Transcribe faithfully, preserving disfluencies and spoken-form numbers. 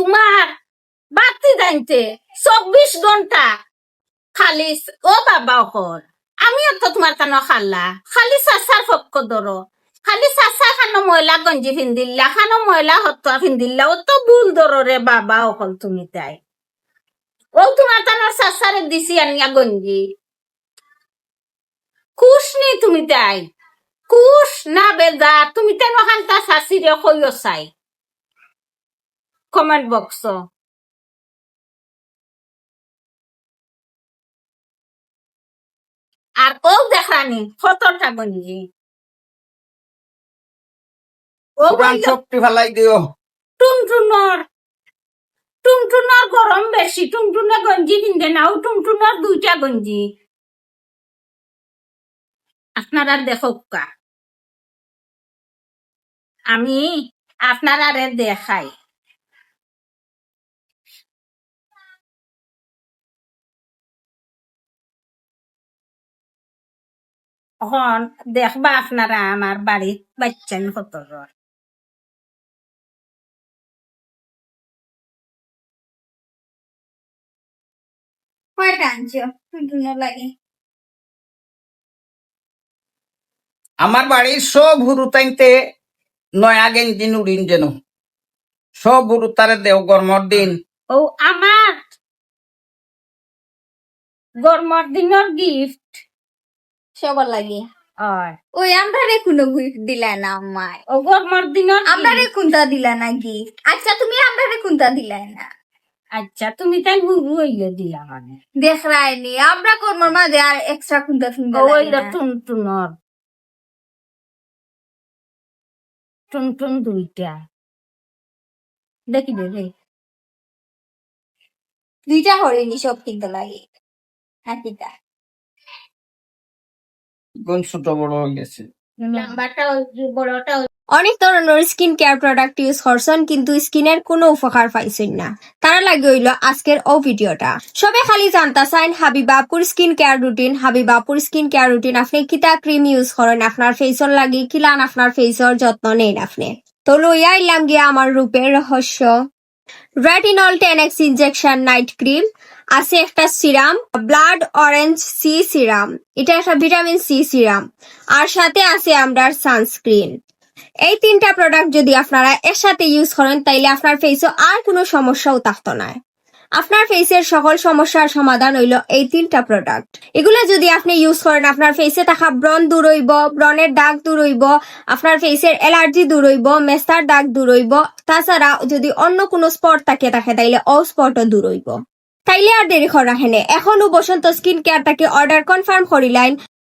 তুমার বাতি জানতে চব্বিশ ঘন্টা খালি স-, ও বাবা অকল, আমিও তো তুমার তানো খালা, খালি চাচার পক্ষ ধরো, খালি চাচা খানো ময়লা গঞ্জি ফিন্দিল্লা, খানো ময়লা হতুয়া ফিন্দিল্লা, ও তো ভুল ধরো রে বাবা অকল তুমি তাই। ও তুমার তানোর চাচারে দিছি আনিয়া গঞ্জি। খুশ নি তুমি তাই? খুশ না বেজার? তুমি তাই নখানতা চাচিরে কইও চাই কমেন্ট বক্সো। আর ও দেখরানি কতটা গঞ্জি। ও পুরান বলল, শক্তি ফালাই দিও। টুনটুনর, টুনটুনর গরম বেশি, টুনটুনে গঞ্জি কিনতে না, ও টুনটুনর দুইটা গঞ্জি। আপনারা দেখউক্কা, আমি আপনারারে দেখাই। অখন দেখবা আপনারা আমার বাড়িত বাইচ্চাইন কতজন। কয়টা আনছো? দুনো লাগে। আমার বাড়ির সব হুরুতাইন্তে নয়া গেঞ্জি নুড়িন যেন। সব হুরুতারে দেও গরমর দিন। ও আমার গরমর দিনর গিফট। সবার লাগি। অয়। ওই আমরারে কুনু গিফট দিলা না আমায়। ও গরমর দিনর আমরারে গিফট। কুনতা দিলা না গিফট? আচ্ছা, তুমি আমরারে কুনতা দিলা না? আচ্ছা, তুমি তাই হুরু অইলে দিলা মানে। দেখরায়নি, আমরা গরমর মাঝে আর এক্সট্রা কুনতা কিনতা ও লাগে অইলো না। টুনটুনর। টুনটুন দুইটা। দেখি দে রে। দুইটা হরিণী সব কিনতে লাগে। আর কিতা? কোন ছোট বড় হয়ে গেছে? লম্বাটা ওই যে বড়টা ওই অনেক ধরনের স্কিন কেয়ার প্রোডাক্ট ইউজ করছইন, কিন্তু স্কিনের কোনো উপকার পাইছইন না। তারা লাগি অইলো আজকের ও ভিডিওটা। সবে খালি জানতা চাইন হাবিবাপুর স্কিন কেয়ার রুটিন, হাবিবাপুর স্কিন কেয়ার রুটিন, আপনি কিতা ক্রিম ইউজ করেন আপনার ফেসর লাগি, কিলান আপনার ফেসর যত্ন নেন আপনি। তো লইয়া আইলাম গিয়া আমার রূপের রহস্য। Retinol ten X injection night cream, আছে একটা serum, blood orange C serum, এটা একটা ভিটামিন সি সিরাম, আর সাথে আছে আমরার সানস্ক্রিন। এই তিনটা প্রোডাক্ট যদি আপনারা একসাথে ইউজ করেন, তাইলে আপনার ফেসও আর কোনো সমস্যাও থাকতো না। আপনার ফেসের সকল সমস্যার সমাধান অইলো এই তিনটা প্রোডাক্ট। এগুলা যদি আপনি ইউজ করেন, আপনার ফেসে থাকা ব্রণ দূর অইবো, ব্রণের দাগ দূর অইবো, আপনার ফেসের অ্যালার্জি দূর অইবো, মেস্তার দাগ দূর অইবো। তাছাড়া যদি অন্য কোনো স্পট থাকে থাকে, তাইলে ও স্পটও দূর অইবো। তাইলে আর দেরি করা কেনে, এখনো বসন্ত স্কিন কেয়ার থাকি অর্ডার কনফার্ম করিলাইন।